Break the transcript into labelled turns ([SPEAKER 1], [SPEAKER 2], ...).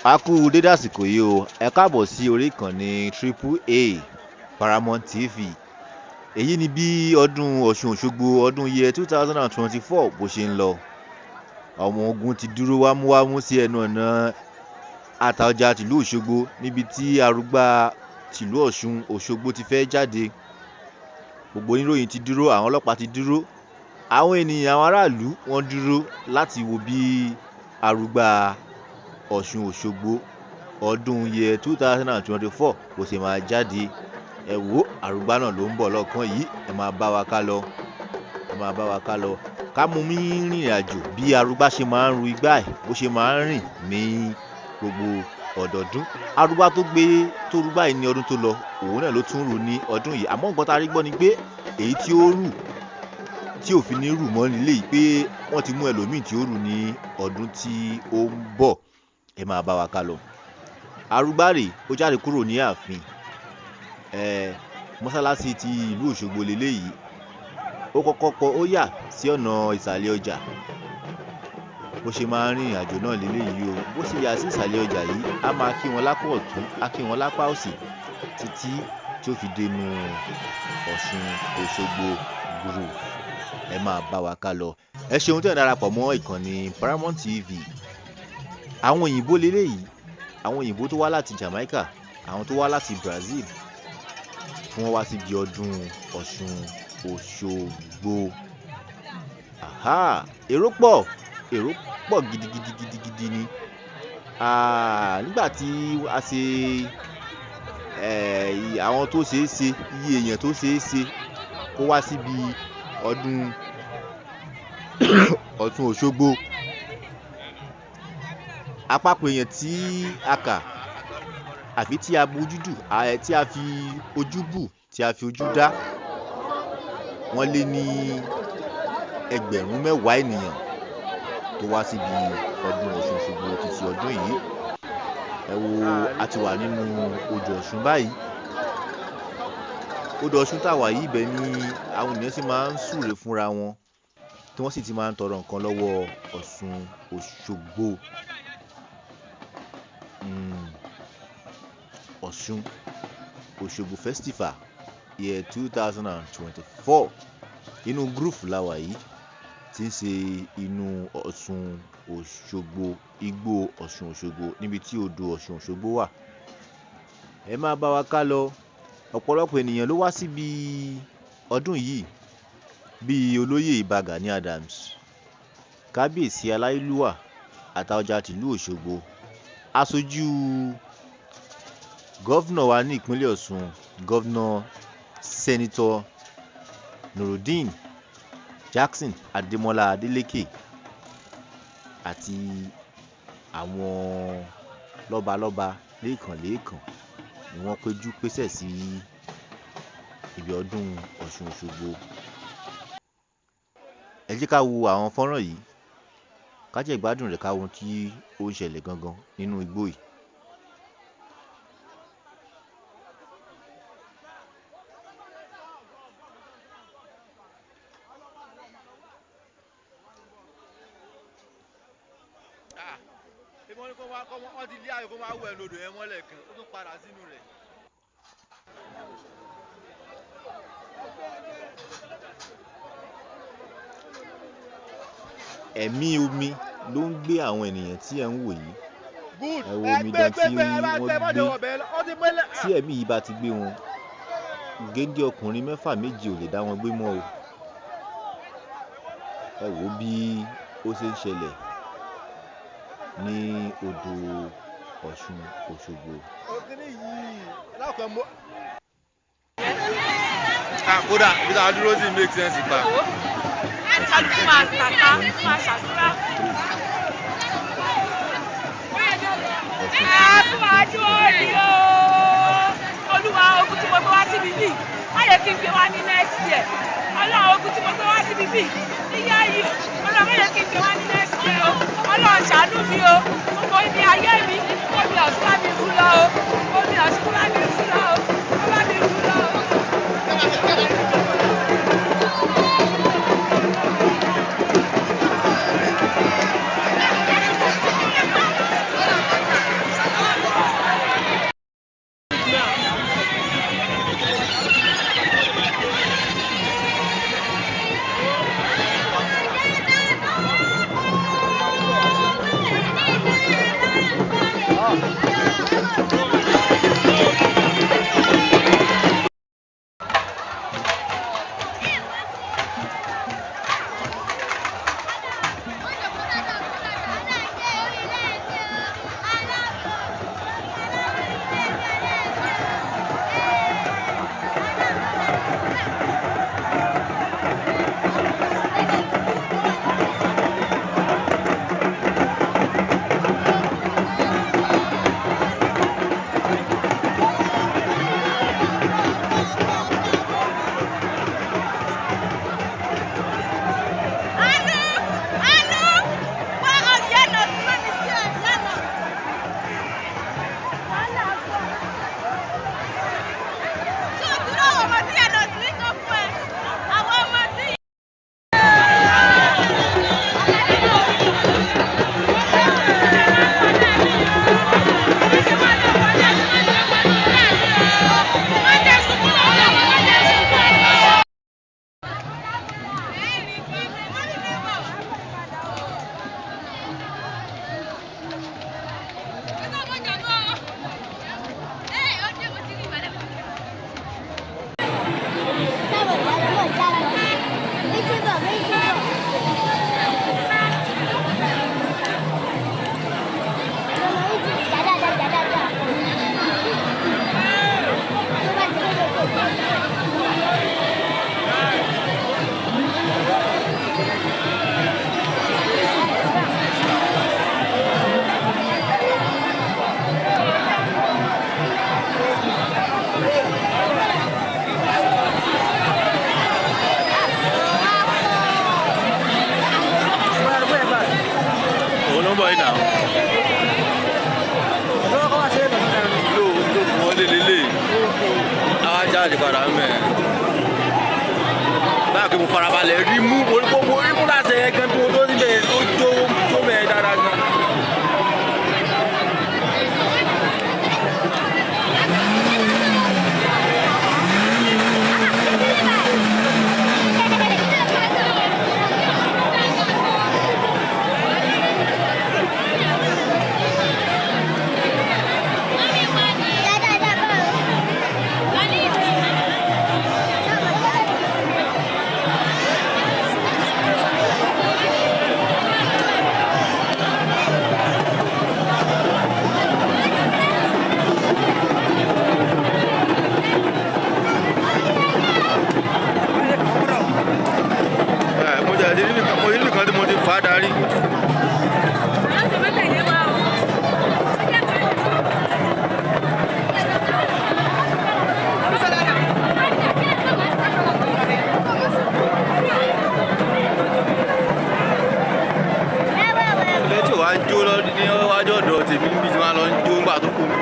[SPEAKER 1] A kú dédé àsìkò yìí o. Ẹ káàbọ̀ sí orí ìkànnì Triple A Paramount TV. Èyí ni bí ọdún Ọ̀ṣun Òṣogbo ọdún year 2024 bó ṣe ń lọ. Ọmọ ogun ti dúró wámúwámú sí ẹnu ọ̀nà Àtaọjà tìlú Òṣogbo níbi tí arúgbá tìlú Ọ̀ṣun Òṣogbo ti fẹ́ jáde. Gbogbo oníròyìn ti dúró, àwọn ọlọ́pàá ti dúró, àwọn ènìyàn, àwọn aráàlú wọ́n dúró láti wo bí arúgbá Ọ̀ṣun Òṣogbo ọdún year 2024 bó ṣe máa jáde. Ẹ wo arúgbá náà ló ń bọ̀ lọ́kàn yìí. Ẹ máa bá wa ká lọ, ẹ máa bá wa ká lọ. Ká mú mi rìnrìn àjò bí arúgbá ṣe máa ń ru igbá ẹ̀, bó ṣe máa ń rìn ní gbogbo ọ̀dọ̀ọdún. Arúgbá tó gbé tó rú báyìí ní ọdún tó lọ, òun náà ló tún rù ní ọdún yìí. Àmọ́ nǹkan tá a rí gbọ́ ni pé èyí tí ó rù tí ò fi ní rù mọ́ nílé yìí pé wọ́n ti mú ẹlòmíì tí ó rù ní ọdún tí ó ń bọ̀. Ẹ máa bá wa ká lọ. Arúgbá rèé, ó jáde kúrò ní ààfin. Mọ́sálásí ti ìlú Òṣogbo leléyìí. Ó kọ́kọ́ kọ, ó yà sí ọ̀nà ìsàlẹ̀ ọjà. Bó ṣe máa ń rìnrìn àjò náà leléyìí o. Bó ṣe yà sí ìsàlẹ̀ ọjà yìí, a máa kí wọn lápá ọ̀tún, á kí wọn lápá òsì títí tí ó fi dénú Ọ̀ṣun Òṣogbo Grove. Ẹ máa bá wa ká lọ. Ẹ ṣeun tí ẹ̀ ń darapọ̀ mọ́ ìkànnì Paramount TV. Àwọn òyìnbó leléyìí, àwọn òyìnbó tó wá láti Jamaica, àwọn tó wá láti Brazil, tí wọ́n wá síbi ọdún Ọ̀ṣun Òṣogbo. Àhá! Èrò pọ̀, èrò pọ̀ gidigidi gidigidi ni. Nígbà tí a ṣe, àwọn tó ṣe é ṣe, iye èèyàn tó ṣe é ṣe kó wá síbi ọdún Ọ̀ṣun Òṣogbo. Àpapọ̀ èèyàn tí a kà àbí tí a bojú dù, tí a fi ojú bù, tí a fi ojú dá, wọ́n lé ní ẹgbẹ̀rún mẹ́wàá ènìyàn tó wá síbi ọdún Ọ̀ṣun Òṣogbo títí ọdún yìí. Ẹ wo, a ti wà nínú odò Ọ̀ṣun báyìí. Odò Ọ̀ṣun tá wà yìí, ibẹ̀ ni àwọn ènìyàn sì máa ń súre fúnra wọn, tí wọ́n sì ti máa ń tọrọ nǹkan lọ́wọ́ Ọ̀ṣun Òṣogbo. Ọ̀ṣun Òṣogbo Festival year 2024. Inú groove la wà yìí tí ń ṣe inú Ọ̀ṣun Òṣogbo, igbó Ọ̀ṣun Òṣogbo níbi tí odò Ọ̀ṣun Òṣogbo wà. Ẹ máa bá wa ká lọ. Ọ̀pọ̀lọpọ̀ ènìyàn ló wá síbi ọdún yìí bí olóyè Ìbà Gani Adams, Kábíyèsí Aláyélúwà Àtaọjà tìlú Òṣogbo, aṣojú gọ́vnà wa ní ìpínlẹ̀ Ọ̀ṣun, Gọ́vnà Sẹ́nitọ́ Nurudeen Jackson Adémọ́lá Adélékè àti àwọn lọ́balọ́ba lẹ́ẹ̀kan lẹ́ẹ̀kan ni wọ́n péjú pésẹ̀ sí ibi ọdún Ọ̀ṣun Òṣogbo. Ẹ jẹ́ ká wo àwọn fọ́nrán yìí, ká jẹ́ ìgbádùn rẹ̀, ká wo ohun tí ó ń ṣẹlẹ̀ gangan nínú igbó yìí.
[SPEAKER 2] Ìbọn ní kó máa kọ́ wọ́n ti lé ayò kó máa wọ ẹnu odò yẹn mọ́lẹ̀ kan, ó tún padà sínú rẹ̀.
[SPEAKER 1] Ẹ̀mí omi ló ń gbé àwọn ènìyàn tí ẹ̀ ń wò yìí.
[SPEAKER 2] Good.
[SPEAKER 1] Ẹ wo
[SPEAKER 2] Ẹ
[SPEAKER 1] omidan
[SPEAKER 2] gbé
[SPEAKER 1] tí
[SPEAKER 2] gbé gbé ẹ bá
[SPEAKER 1] wọ́n
[SPEAKER 2] gbé ẹ má
[SPEAKER 1] gbé.
[SPEAKER 2] jẹ́ wọ̀ bẹ́ẹ̀ lọ. Ó ti mọ́lẹ̀.
[SPEAKER 1] Tí ẹ̀mí yìí bá ti gbé wọn, géńdé ọkùnrin mẹ́fà méje ò lè dá wọn gbé mọ́ o. Ẹ wo bí ó ṣe ń ṣẹlẹ̀ ní odò Ọ̀ṣun Òṣogbo.
[SPEAKER 2] Òkìní yìí lákọ̀ọ́ mọ́. Kódà ibi tá a dúró sí make sense pa.
[SPEAKER 3] Kálukú máa tàka, máa ṣàdúrà.
[SPEAKER 1] Ọ̀ṣun
[SPEAKER 3] Ẹ fún wa dúró ní o. Olúwa, ogun tí mo gbé wá síbi bíi, má yẹ kí n gbé wá ní next year. Ọlọ́run, ogun tí mo gbé wá síbi bíi, níyà yìí, Ọlọ́run má yẹ kí n gbé wá ní next year o. Ọlọ́run ṣàánú mi o. Gbogbo ibi ayé mi, omi Ọ̀ṣun bá mi rú lọ o. Omi Ọ̀ṣun bá mi rú lọ o. Ó bá mi rú lọ o.
[SPEAKER 2] Òun ló ń bọ̀ yìí náà. Yóò tó wọlé lélẹ̀. Àwa jáde padà ń bẹ̀. Báyọ̀ kí mo farabalẹ̀ rí mú mo rí mú láti ẹ̀ gan tó tó síbẹ̀ ó jó tó bẹ̀ dáadáa gan. Ẹ, mo jẹ́ àti níbi kan mo níbi kan tí mo ti fà á darí. Ilé tí wàá jó lọ ní wájú ọ̀dọ̀ tèmi níbi tí wọ́n á lọ ń jó nígbà tó kù mí.